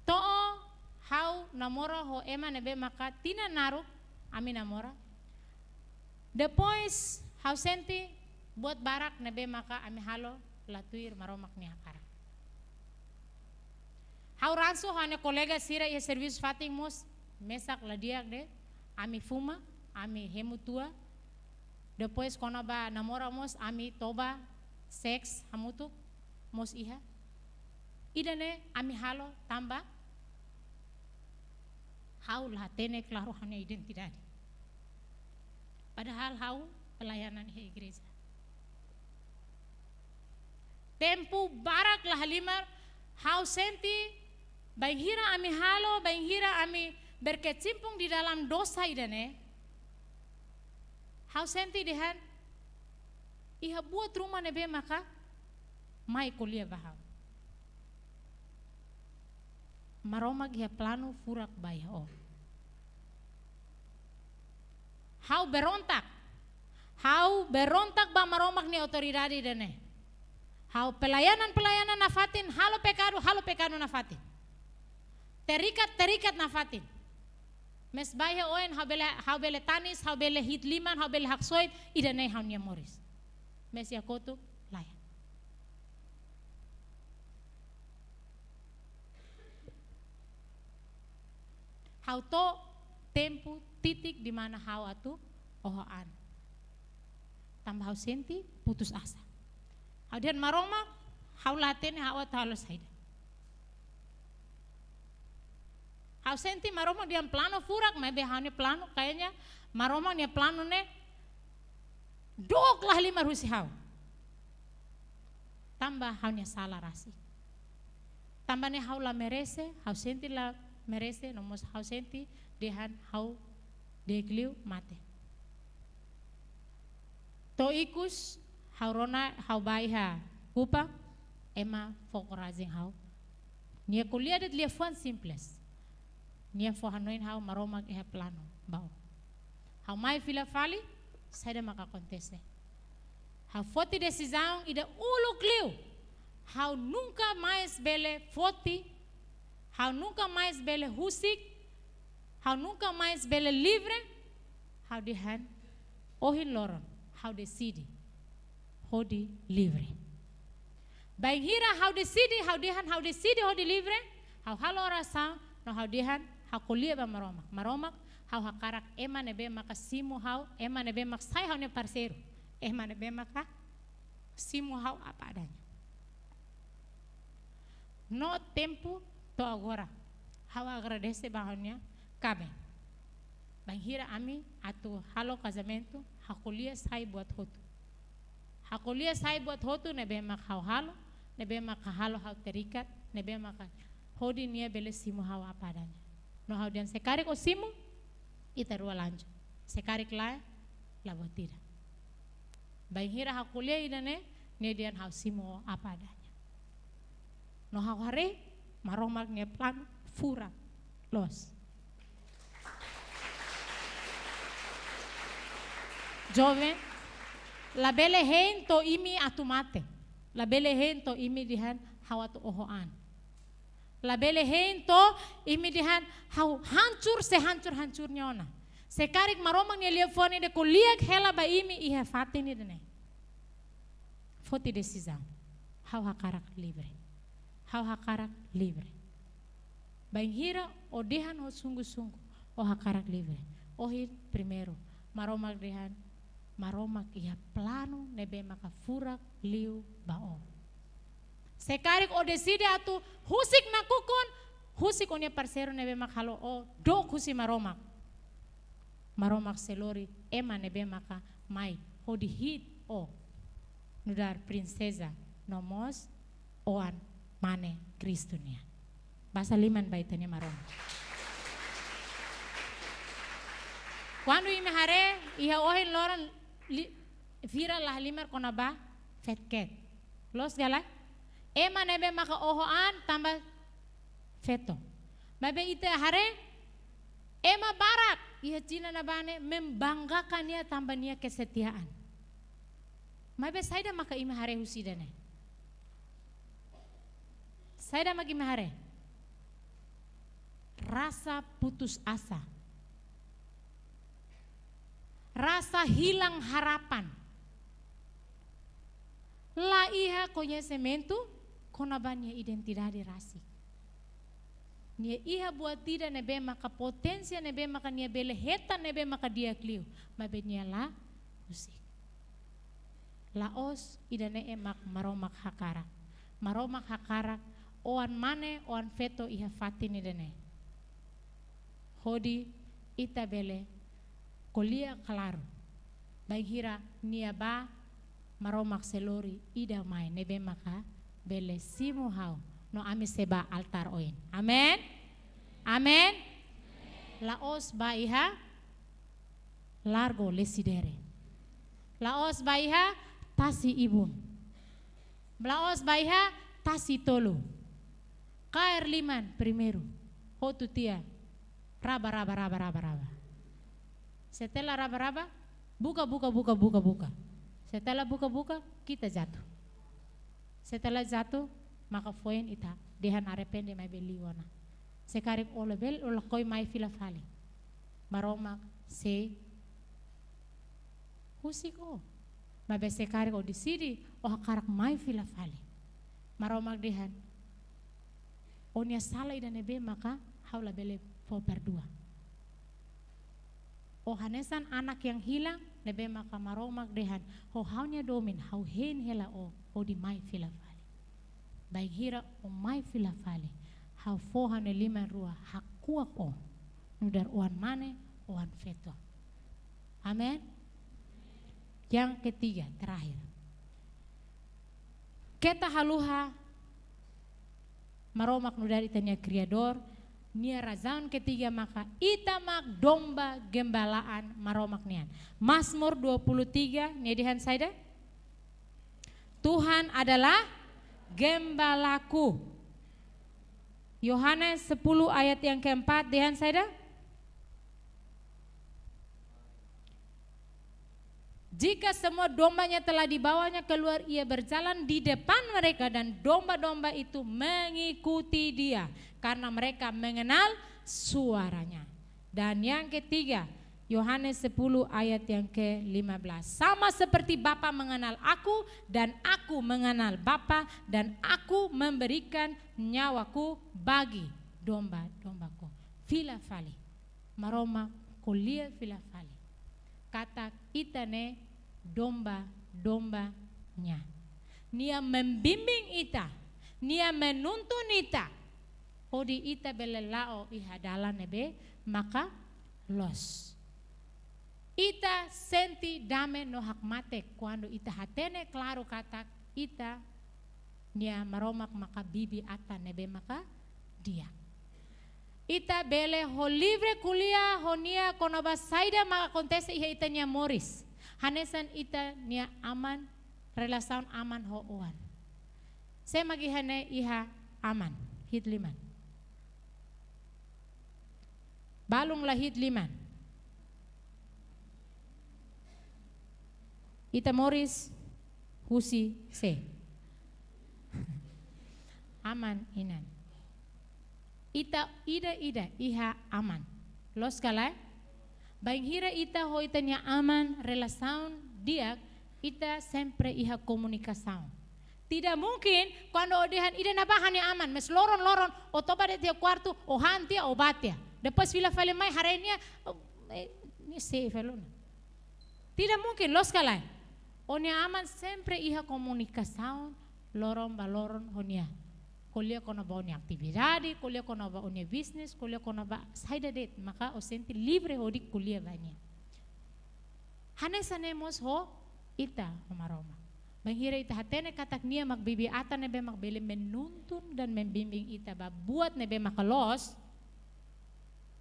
To'o ha'u namora ho ema ne'ebé maka tinan naruk ami namora. Depois ha'u sente buat barak ne'ebé maka ami halo la tuir Maromak nia hakarak. Ha'u ransu ha'u-nia kolega sira iha servisu fatin mós mesak la di'ak de'it, ami fuma, ami hemu tua. Depois kona-ba namora mós ami toba seks hamutuk mós iha. Ida-ne'e ami halo tanba ha'u la hatene klaru ha'u-nia identidade. Padahal ha'u pelayanan iha igreja. Tempu barak la halimar, ha'u sente bainhira ami halo, bainhira ami berkecimpung di dalam dosa ida-ne'e. Ha'u sente dehan iha buat ruma ne'ebé maka mai ko'alia ba ha'u. Maromak iha planu furak ba iha ó. Ha'u berontak. Ha'u berontak ba Maromak nia autoridade ida-ne'e. Ha'u pelayanan-pelayanan nafatin, halo pekadu, halo pekadu nafatin. Terikat-terikat nafatin. Mezbah iha oin ha'u bele, ha'u bele tanis, ha'u bele hi'it liman, ha'u bele haksoit, ida-ne'e ha'u-nia moris. Mais iha kotuk, lae. Ha'u to'o tempu titik di mana ha'u atu oho an. Tanba ha'u sente putus asa. Ha'u dehan Maromak, ha'u la hatene ha'u atu halo saida. Ha'u sente Maromak dehan planu furak, maibé ha'u-nia planu, kayaknya Maromak nia planu ne'e dook la halimar husi ha'u. Tanba ha'u-nia sala rasik. Tanba ne'e ha'u la merese, ha'u sente la merese, no mós ha'u sente dehan ha'u di'ak liu mate. To'o ikus, ha'u rona, ha'u bá iha Kupang, ema fó korajen ha'u. Nia ko'alia de'it liafuan simples. Nia fó hanoin ha'u Maromak iha planu ba ó. Ha'u mai fila fali, saida maka akontese. Ha'u foti desizaun ida uluk liu. Ha'u nunka mais bele foti. Ha'u nunka mais bele husik. Ha'u nunka mais bele livre. Ha'u dehan, ohin loron, ha'u deside hodi livre. Bainhira ha'u deside, ha'u dehan, ha'u deside hodi livre, ha'u halo orasaun, no ha'u dehan, ha'u ko'alia ba Maromak. Maromak, ha'u hakarak ema ne'ebé maka simu ha'u, ema ne'ebé mak sai ha'u-nia parseiru, ema ne'ebé maka simu ha'u apa adanya. No tempu to'o agora, ha'u agradese ba ha'u-nia kaben. Bainhira ami atu halo kazamentu, ha'u ko'alia sai buat hotu. Ha'u ko'alia sai buat hotu ne'ebé mak ha'u halo, ne'ebé mak halo ha'u terikat, ne'ebé mak hodi nia bele simu ha'u apa adanya. No ha'u dehan se karik ó simu, ita rua lanjut. Se karik lae, la buat ida. Bainhira ha'u ko'alia ida-ne'e, nia dehan ha'u simu ó apa adanya. No ha'u haree, Maromak nia planu furak loos. Joven, labele hein to'o imi atu mate. Labele hein to'o imi dehan ha'u atu oho an. Labele hein to'o imi dehan ha'u hancur sehancur-hancurnya ona. Se karik Maromak nia liafuan ida ko'alia hela ba imi iha fatin ida-ne'e. Foti desizaun. Ha'u hakarak livre. Ha'u hakarak livre. Bainhira ó dehan ho sungguh-sungguh, ó hakarak livre. Ohin primeiru, Maromak dehan, Maromak iha planu ne'ebé maka furak liu ba ó. Se karik ó deside atu husik nakukun, husik ó-nia parseiru ne'ebé mak halo ó dook husi Maromak. Maromak sei lori ema ne'ebé maka mai hodi hi'it ó nu'udar prinseza no mós oan mane Kristu nian. Basa liman ba ita-nia Maromak. Kuandu imi haree, iha ohin loron li-, viral la halimar kona-ba feto-ketak. Loos ka lae? Ema ne'ebé maka oho an tanba feto. Maibé ita haree, ema barak iha Xina ne'ebá ne'e membanggakan nia tanba nia kesetiaan. Maibé saida maka imi haree husi ida-ne'e? Saida maka imi haree? Rasa putus asa. Rasa hilang harapan. La iha koñesimentu kona-ba nia identidade rasik. Nia iha buat ida ne'ebé maka poténsia ne'ebé maka nia bele hetan ne'ebé maka di'ak liu. Maibé nia la husik. La'ós ida-ne'e mak Maromak hakarak. Maromak hakarak oan mane, oan feto iha fatin ida-ne'e. Hodi ita bele ko'alia klaru. Bainhira nia bá, Maromak sei lori ida mai ne'ebé maka bele simu ha'u no ami sei bá altár oin. Amen. Amen. La'ós bá iha largo Lecidere. La'ós bá iha tasi ibun. La'ós bá iha tasi tolu. Kaer liman primeiru. Hotu tiha. Raba, raba, raba, raba, raba. Setelah raba, raba, buka, buka, buka, buka, buka. Setelah buka, buka, kita jatuh. Setelah jatuh, maka foin ita dehan arrepende maibé liu ona. Se karik o labele, o lakohi mai fila fali. Maromak sei husik o. Maibé se karik o deside, o hakarak mai fila fali. Maromak dehan, o-nia sala ida ne'ebé maka ha'u labele fó perdua. O hanesan anak yang hilang, ne'ebé maka Maromak dehan, ho ha'u-nia domin, ha'u hein hela o, hodi mai fila fali. Bainhira o mai fila fali, ha'u fó ha'u-nia liman rua, hakuak o, nu'udar oan mane, oan feto. Amen. Yang ketiga, terakhir. Keta haluha Maromak nu'udar ita-nia Kriadór, nia razaun ketiga maka ita mak domba gembalaan Maromak nian. Mazmur dua puluh tiga, nia dehan saida? Tuhan adalah gembalaku. Yohanes sepuluh ayat yang keempat, dehan saida? Jika semua dombanya telah dibawanya keluar, ia berjalan di depan mereka dan domba-domba itu mengikuti dia, karena mereka mengenal suaranya. Dan yang ketiga, Yohanes sepuluh ayat yang ke lima belas. Sama seperti Bapa mengenal aku, dan aku mengenal Bapa, dan aku memberikan nyawaku bagi domba-dombaku. Fila fali. Maromak ko'alia fila fali katak ita ne'e domba-domba nia. Nia membimbing ita, nia menuntun ita, hodi ita bele la'o iha dalan ne'ebé maka loos. Ita sente dame no hakmatek kuandu ita hatene klaru katak ita-nia Maromak maka bibi-atan ne'ebé maka di'ak. Ita bele ho livre ko'alia ho nia kona-ba saida mak akontese iha ita-nia moris. Hanesan ita-nia aman, relasaun aman ho oan. Sé mak iha ne'e iha aman, hi'it liman. Balun la hi'it liman. Ita moris husi sé? Aman inan. Ita ida-ida iha aman. Loos ka lae? Bainhira ita ho ita-nia aman relasaun di'ak, ita sempre iha komunikasaun. Tidak mungkin kuandu o dehan ida-ne'ebá ha'u-nia aman, mas loron-loron o toba de'it iha kuartu, o han tiha, o bá tiha. Depois fila fali mai haree nia, oh, eh, nia sé fali ona. Tidak mungkin, loos ka lae? O-nia aman sempre iha komunikasaun loron ba loron ho nia. Ko'alia kona-ba o-nia atividade, ko'alia kona-ba o-nia bisnis, ko'alia kona-ba saida de'it, maka o sente livre hodi ko'alia ba nia. Hanesan ne'e mós ho ita, ho Maromak. Bainhira ita hatene katak nia mak bibi-atan ne'ebé mak bele menuntun dan membimbing ita ba buat ne'ebé maka loos,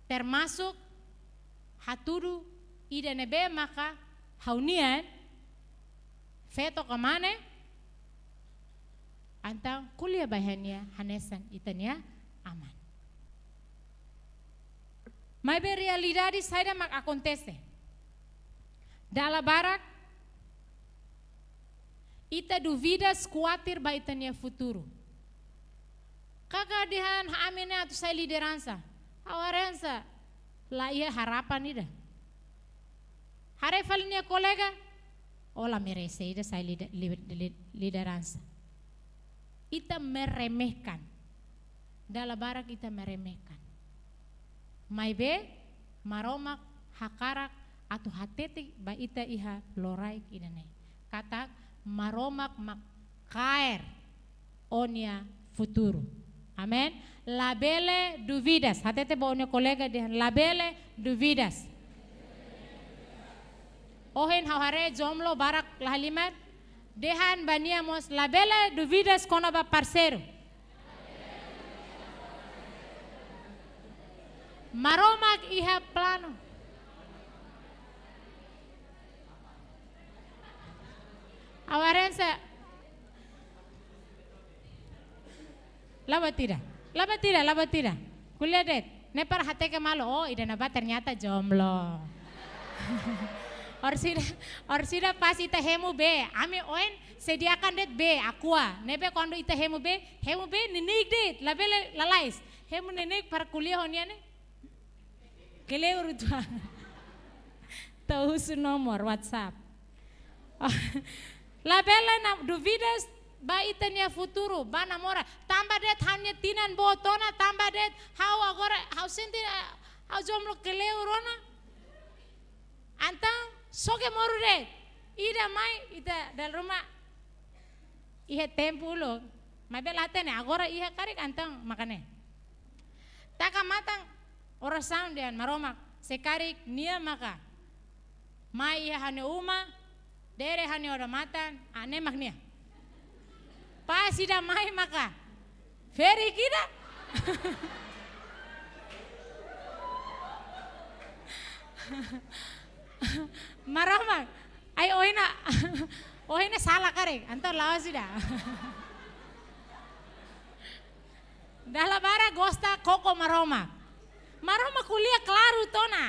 termasuk hatudu ida ne'ebé maka ha'u-nian, feto ka mane, entaun ko'alia ba nia hanesan ita-nia aman. Maibé realidade saida mak akontese? Dala barak ita dúvidas, kuatir ba ita-nia futuru. Karik dehan ami ne'e atu sai lideransa. Ha'u haree hanesan la iha harapan ida. Haree fali nia kolega, o la merese ida sai lide-, li-, li-, lideransa. Ita meremehkan. Dala barak ita meremehkan. Maibé, Maromak hakarak atu hatete ba ita iha loraik ida-ne'e. Katak Maromak mak kaer ó-nia futuru. Amen. Labele duvidas. Hatete ba ó-nia kolega dehan, labele duvidas. Ohin ha'u haree jomblo barak la halimar. Dehan ba nia mós, labele duvidas kona-ba parseiru. Maromak iha planu. Ha'u haree hanesan, la buat ida. La buat ida, la buat ida. Ko'alia de'it. Ne'e para hateke malu, oh, ida-ne'ebá ternyata jomblo. Orsida, orsida pas ita hemu bee, ami oin sediakan de'it bee, Aqua. Ne'ebé kuandu ita hemu bee, hemu bee neineik de'it, labele lalais. Hemu neineik para ko'alia ho nia ne'e. Kleur uitoan. Ita husu nomor WhatsApp. Labele na duvidas ba ita-nia futuru, ba namora. Tanba de'it ha'u-nia tinan boot ona, tanba de'it ha'u agora, ha'u sente, ah, ha'u jomblo kleur ona. Entaun, soke moru de'it. Ida mai, ita dala ruma iha tempu uluk. Maibé la hatene, agora iha karik entaun mak ne'e. Taka matan orasaun dehan Maromak, se karik nia maka mai iha ha'u-nia uma, dere ha'u-nia odamatan, ah, ne'e mak nia. Pas ida mai maka, ferik ida. Maromak, ai ohin ne'e, ohin ne'e sala karik, entaun la'ós ida. Dala barak gosta koko Maromak. Maromak ko'alia klaru uitoan ona.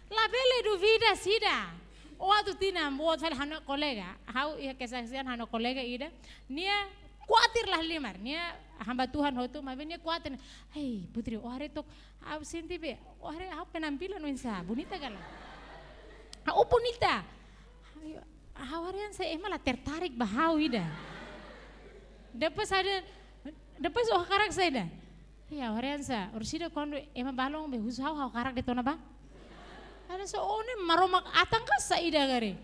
Labele duvidas ida. Ó atu tinan boot fali, ha'u-nia kolega. Ha'u iha kesaksian ha'u-nia kolega ida. Nia kuatir la halimar. Nia hamba Tuhan hotu, maibé nia kuatir. Hei, Putri, ó haree took, ha'u sente be, ó haree ha'u penampilan oinsá, bonita ka lae? Ha'u bonita. Ha'u haree hanesan ema la tertarik ba ha'u ida. Depois ada, depois ó hakarak saida? Ya, ó haree hanesan, orsida kuandu ema balun be husu ha'u, ha'u hakarak de'it ona ba. Hanesan ó ne'e Maromak atan ka saida karik?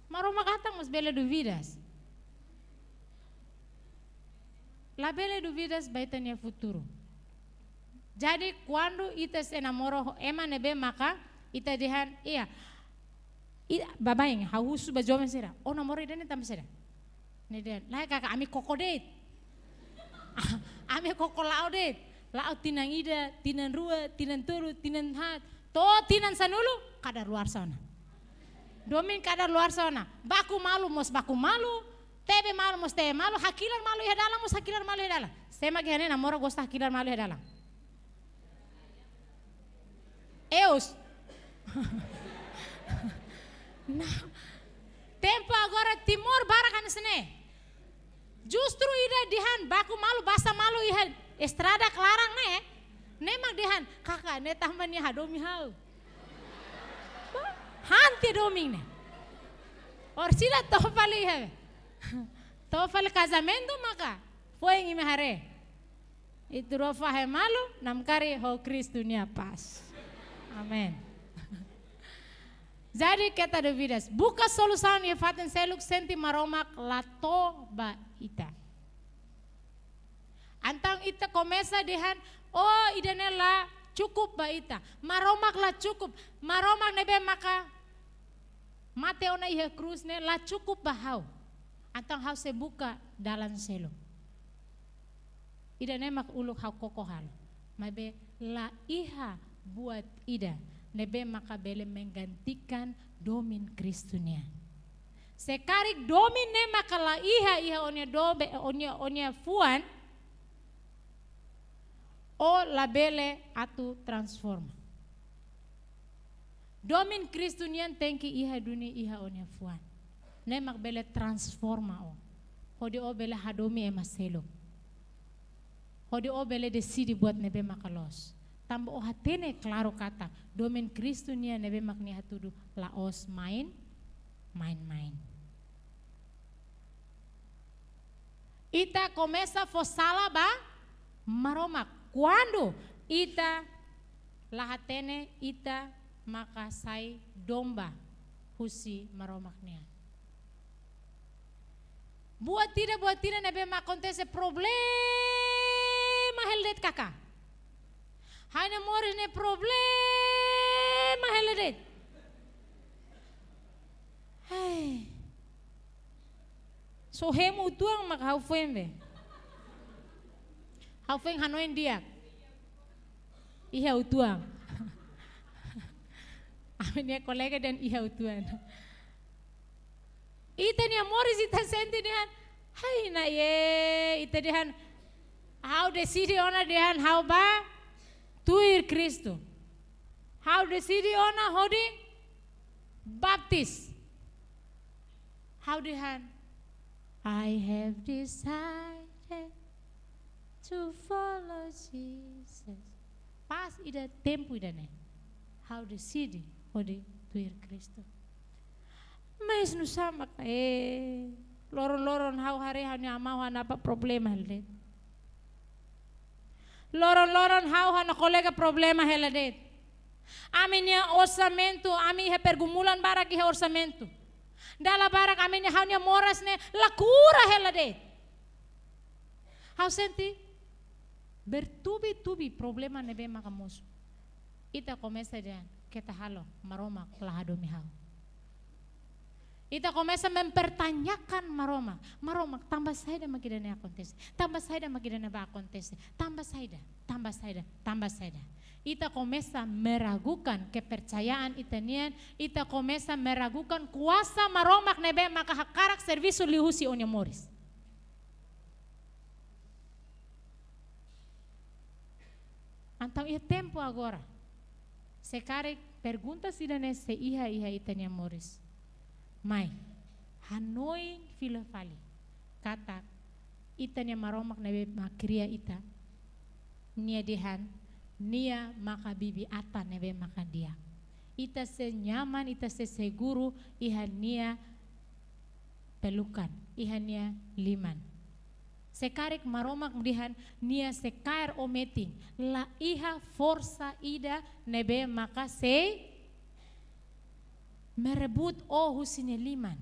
Maromak atan mós bele duvidas. Labele duvidas ba ita-nia futuru. Jadi, kuandu ita sei namora ho ema ne'ebé maka ita dehan, iya, i-, baibain, ha'u husu ba joven sira, ó namora ida-ne'e tanba saida? Ne'e dehan, lae kaka, ami koko de'it. Ami koko la'o de'it. La'o tinan ida, tinan rua, tinan tolu, tinan haat, to'o tinan sanulu, kadaluarsa ona. Domin kadaluarsa ona. Baku malu mós baku malu, tebe malu mós tebe malu, hakilar malu iha dalan mós hakilar malu iha dalan. Sé mak iha ne'e namora gosta hakilar malu iha dalan? Eus. Nah, tempu agora Timor barak hanesan ne'e. Justru ida dehan baku malu, basa malu iha estrada klaran ne'e. Ne'e mak dehan, kaka, ne'e tanba nia hadomi ha'u. Ba, han tiha domin ne'e. Orsida to'o fali iha. To'o fali kazamentu maka. Foin imi haree. Ita rua fahe malu, namkari ho Kristu nia pás. Amen. Jadi, keta duvidas. Buka solusaun iha fatin seluk, sente Maromak la to'o ba ita. Entaun ita komesa dehan, oh, ida-ne'e la cukup ba ita. Maromak la cukup. Maromak ne'ebé maka mate ona iha krús ne'e la cukup ba ha'u. Entaun ha'u sei buka dalan seluk. Ida-ne'e mak uluk ha'u koko halo. Maibé la iha buat ida ne'ebé maka bele menggantikan domin Kristu nian. Se karik domin ne'e maka la iha, iha ó-nia dobe-, ó-nia, ó-nia fuan, ó labele atu transforma. Domin Kristu nian tenke iha duni iha ó-nia fuan. Ne'e mak bele transforma ó. Hodi ó bele hadomi ema seluk. Hodi ó bele deside buat ne'ebé maka loos. Tanba ó hatene klaru katak domin Kristu nian ne'ebé mak nia hatudu la'ós main, main-main. Ita komesa fó sala ba Maromak, kuandu ita la hatene ita maka sai domba husi Maromak nian. Buat ida, buat ida ne'ebé mak akontese problema hela de'it kaka. Ha'u-nia moris ne'e problema hela de'it. Hai. Só hemu uitoan mak ha'u foin be. Ha'u foin hanoin di'ak. Iha uitoan. Ami-nia kolega dehan iha uitoan. Ita-nia moris ita sente dehan, hai, na ye, ita dehan, ha'u deside ona dehan ha'u bá tuir Kristu. Ha'u deside ona hodi baptis. Ha'u dehan, I have decided to follow Jesus. Pas ida tempu ida-ne'e, ha'u deside hodi tuir Kristu. Mas nusá mak, eh, loron-loron ha'u haree ha'u-nia amá ho ha'u-nia apá problema hela de'it. Loron-loron ha'u ho ha'u-nia kolega problema hela de'it. Ami-nia orsamentu, ami iha pergumulan barak iha orsamentu. Dala barak ami-nia, ha'u-nia moras ne'e la kura hela de'it. Ha'u sente bertubi-tubi problema ne'ebé maka mosu. Ita komesa dehan, keta halo, Maromak la hadomi ha'u. Ita komesa mempertanyakan Maromak. Maromak, tanba saida mak ida-ne'e akontese? Tanba saida mak ida-ne'ebá akontese? Tanba saida? Tanba saida? Tanba saida? Ita komesa meragukan kepercayaan ita-nian, ita komesa meragukan kuasa Maromak ne'ebé maka hakarak servisu liuhusi ó-nia moris. Entaun iha tempu agora, se karik pergunta ida-ne'e sei iha, iha ita-nia moris, mai hanoin fila fali katak ita-nia Maromak ne'ebé mak kria ita, nia dehan, nia maka bibi-atan ne'ebé maka di'ak. Ita sei nyaman, ita sei seguru iha nia pelukan, iha nia liman. Se karik Maromak dehan nia sei kaer ó metin, la iha forsa ida ne'ebé maka sei merebut ó husi nia liman.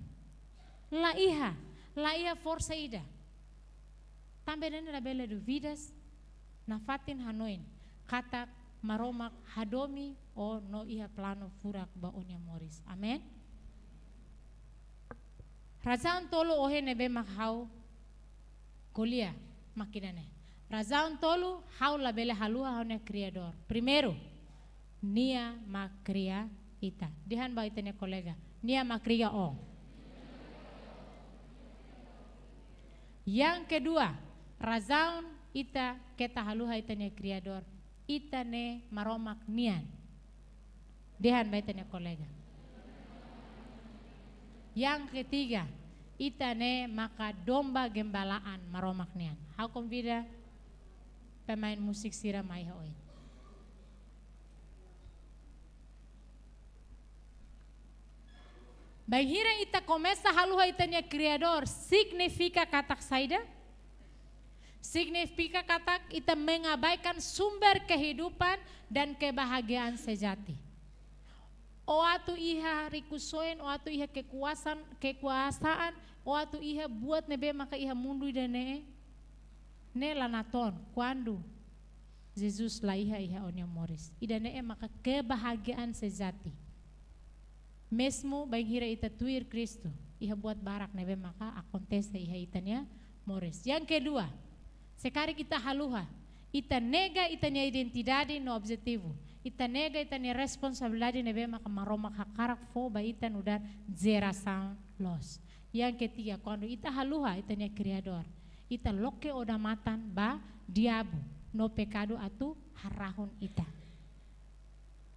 La iha, la iha forsa ida. Tanba ne'e labele duvidas, nafatin hanoin katak Maromak hadomi ó no iha planu furak ba ó-nia moris. Amen. Razaun tolu ohin ne'ebé mak ha'u ko'alia mak ida-ne'e. Razaun tolu ha'u labele haluha ha'u-nia Kriadór. Primeiru, nia mak kria ita. Dehan ba ita-nia kolega, nia mak kria ó. Yang kedua, razaun ita keta haluha ita-nia Kriadór, ita ne'e Maromak nian. Dehan ba ita-nia kolega. Yang ketiga, ita ne'e maka domba gembalaan Maromak nian. Ha'u konvida pemain musik sira mai iha oin. Bainhira ita komesa haluha ita-nia Kriadór, signifika katak saida? Signifika katak ita mengabaikan sumber kehidupan dan kebahagiaan sejati. Ó atu iha rikusoin, ó atu iha kekuasaan, kekuasaan, ó atu iha buat ne'ebé maka iha mundu ida-ne'e, ne'e la natoon kuandu Jesus la iha iha ó-nia moris. Ida-ne'e maka kebahagiaan sejati. Mezmu bainhira ita tuir Kristu, iha buat barak ne'ebé maka akontese iha ita-nia moris. Yang kedua, se karik ita haluha, ita nega ita-nia identidade no objetivu, ita nega ita-nia responsabilidade ne'ebé maka Maromak hakarak fó ba ita nu'udar jerasaun loos. Yang ketiga, kuandu ita haluha ita-nia Kriadór, ita loke odamatan ba diabu no pekadu atu harahun ita.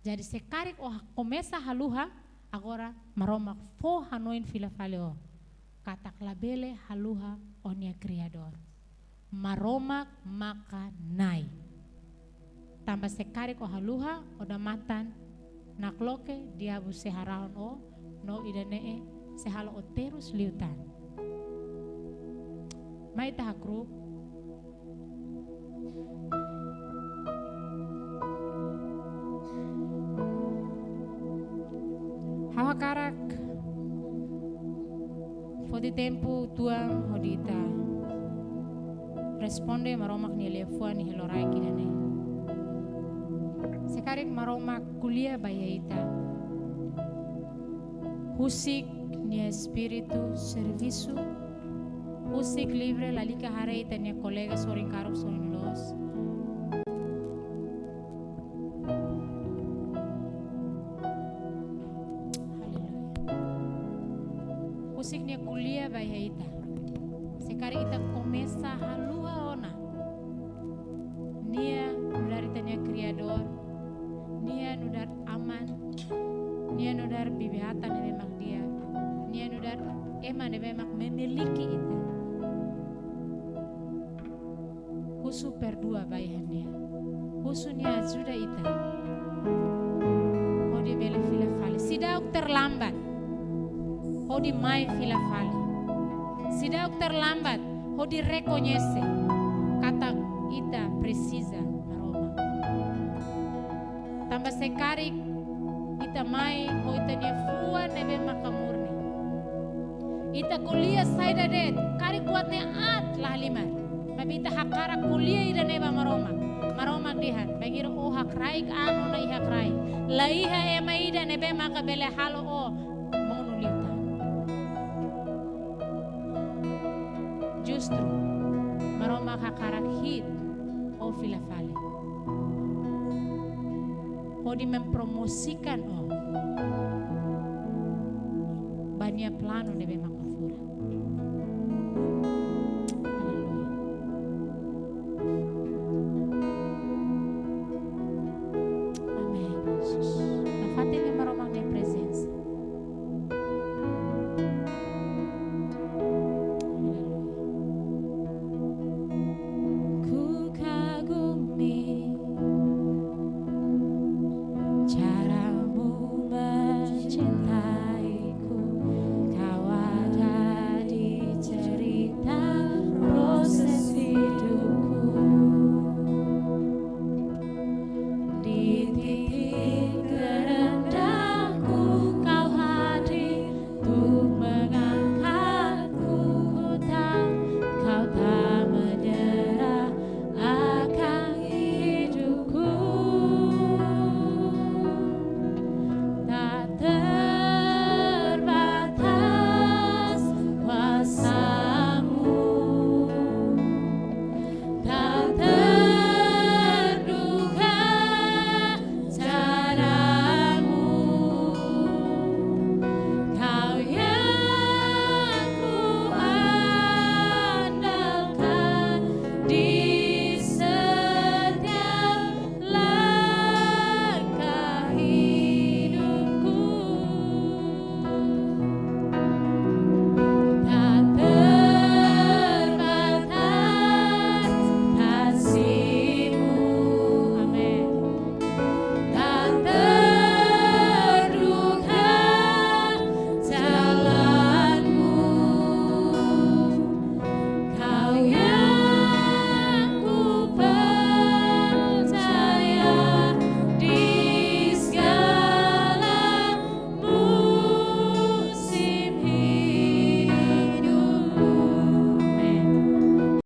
Jadi se karik ó komesa haluha, agora Maromak fó hanoin fila fali ó katak labele haluha ó-nia Kriadór. Maromak maka Na'i. Tanba se karik ó haluha, odamatan nakloke, diabu sei harahun ó, no ida-ne'e sei halo ó terus liután. Mai ita hakru'uk. Ha'u hakarak foti tempu uitoan hodi ita responde Maromak nia liafuan iha loraik ida-ne'e. Se karik Maromak ko'alia ba iha ita, husik nia Espíritu servisu, husik livre, lalika haree ita-nia kolega sorin karuk sorin loos. Aleluia. Husik nia ko'alia ba iha ita. Se karik ita komesa haluha ona. Nia nu'udar ita-nia Kriadór. Nia nu'udar Aman. Nia nu'udar bibi-atan ne'ebé mak di'ak. Nia nu'udar ema ne'ebé mak memiliki ita. Husu perdua ba iha nia. Husu nia ajuda ita hodi bele fila fali. Seidauk terlambat hodi mai fila fali. Seidauk terlambat hodi rekoñese katak ita presiza Maromak. Tanba se karik ita mai ho ita-nia fuan ne'ebé maka murni. Ita ko'alia saida de'it, karik buat ne'e aat la halimar. Maibé ita hakarak ko'alia ida-ne'e ba Maromak. Maromak dehan, bainhira ó hakraik an ona iha kraik, la iha ema ida ne'ebé maka bele halo ó monu liután. Justru Maromak hakarak hi'it ó fila fali hodi mempromosikan ó ba nia planu ne'ebé mak furak.